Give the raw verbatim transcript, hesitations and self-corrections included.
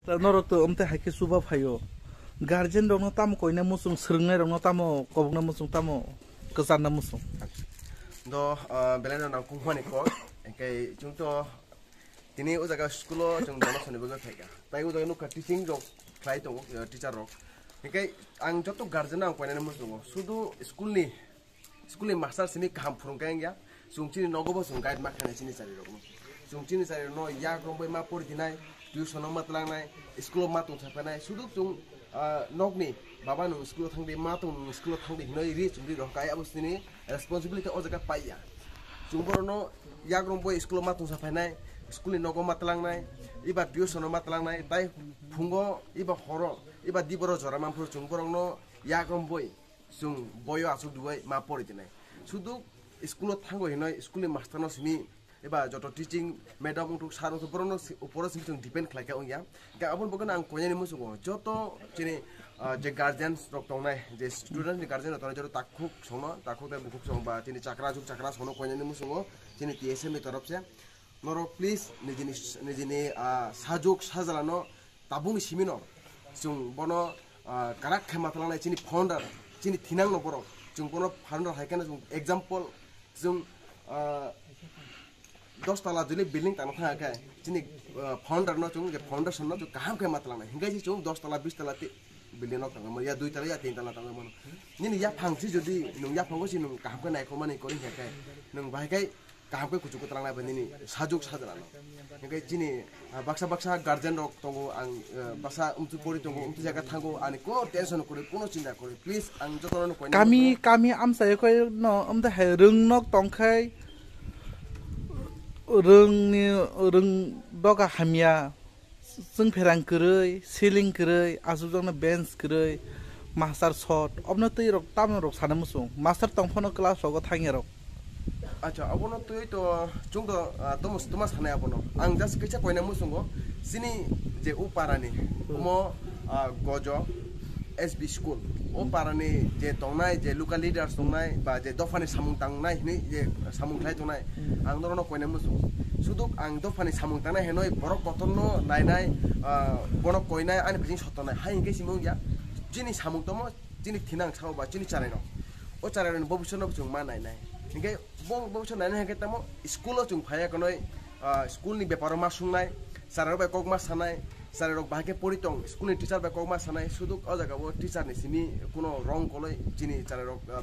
Norok to omte hai khe chuba phaio. Guardian rokno tamo koina muchung, swrwngnai rokno tamo kobokna muchung, tamo kwcharna muchung. Do, ah, belai no nangkukmani kok. Engkai chwng to tini o jaga school o chwng dono soni bagwi phaikha. Tai o jaga nukha teaching rok khlai tongo, ah, teacher rok. Engkai ang joto guardian no ang koinani muchungo. Sudu school ni School ni master simi kaham phwrwngkha wngya, chwng chini nogo bo chwng guide ma khainai chini chari rokno. Chwng chini chari rokno yak romwi ma pori dinai, tuition no ma tlangnai, school o ma tong sa phainai, sudu chwng, ah, nokni baba nwng school o thangdi, ma tong nwng school o thangdi hinwi ri chwng ri rok kai abo chini responsibility o jaga paiya. Chwng borokno yak romwi school o ma tong sa phainai, school ni nogo ma tlangnai, iba tuition no ma tlangnai, tai phungo iba horo, iba diboro jora manphuru chwng borokno yak romwi chwng boyo aswk duai ma pori dinai. Sudu school o thango hinoi school ni master no simi eba joto teaching madam wngthok sir wngthok borokno si-, uporo simi chwng depend khlaikha wngya. Hingkhe aboni bagwino ang koinani muchungo joto chini, ah, je guardians rok tongnai, je student ni guardian rok tongnai joto takhuk songno, takhuk tei bukhuk song ba chini chakra juk chakra songno koinani muchungo chini T S M ni torop se. Norok please nijini, nijini, ah, sajuk sajalano tabukni simino chwng bono, ah, karak khe matwlangnai chini founder, chini thinangno borok. Chwng bono founder hai kheno chwng example chwng, ah, dos tala juli building tangna thang khe chini, ah, founder no chwng je foundation no chwng kaham khe matwlangnai. Hinkhe chwng dos tala, bis tala ti building no tangma ya dui tala ya tin tala tangma mano. Nini yaphang si jodi nwng yaphango si nwng kaham khe naikhomani kori khe nwng bahai khai kaham khe kuchuk kwtwlangnai bai nini sajuk sajalano. Hingkhe chini, ah, baksa baksa guardian rok tongo, ang, ah, baksa umtu pori tongo, umtu jaga thango, ani kuno tension kwrwi, kuno chinta kwrwi. Please, ang jotono koinani kami, muchungo. Kami amchai koi no, amda hai rwng nok tongkhai, rwngni, rwng doga hamya. Chwng pherang kwrwi, ceiling kwrwi, aswkjakno bench kwrwi, master short, obwno twi rok tamno rok sana muchung. Master tong phano class rogo thangya rok. Acha, obono twi to chwng to, ah, tomo, toma sanai abono. Ang just kaisa koina muchungo, chini je o parani, omo, ah, Gojo, S B school. O parani je tongnai, je local leaders tongnai, ba je dophani samung tangnai hinwi je samung khlai tongnai, ang norokno koinai muchungo. Suduk ang dophani samung tangnai hinwi borok kotorno nainai, ah, bono koinai, ani bising sotonai. Hai hinkhe simi wngya, chini samung tongmo, chini thinang sao ba chini charairok. O charairokni bobiswrokno chwng ma nainai. Hinkhe bo bobiswr nainai hinkhe tamo school-o chwng phaiya konoi, ah, school-ni beparo ma sungnai, charairok bai kok ma sanai, charairok bahai khe pori tong, school-ni teacher bai kok ma sanai, suduk o jaga o teacher-ni simi kuno rong koloi chini charairok, ah,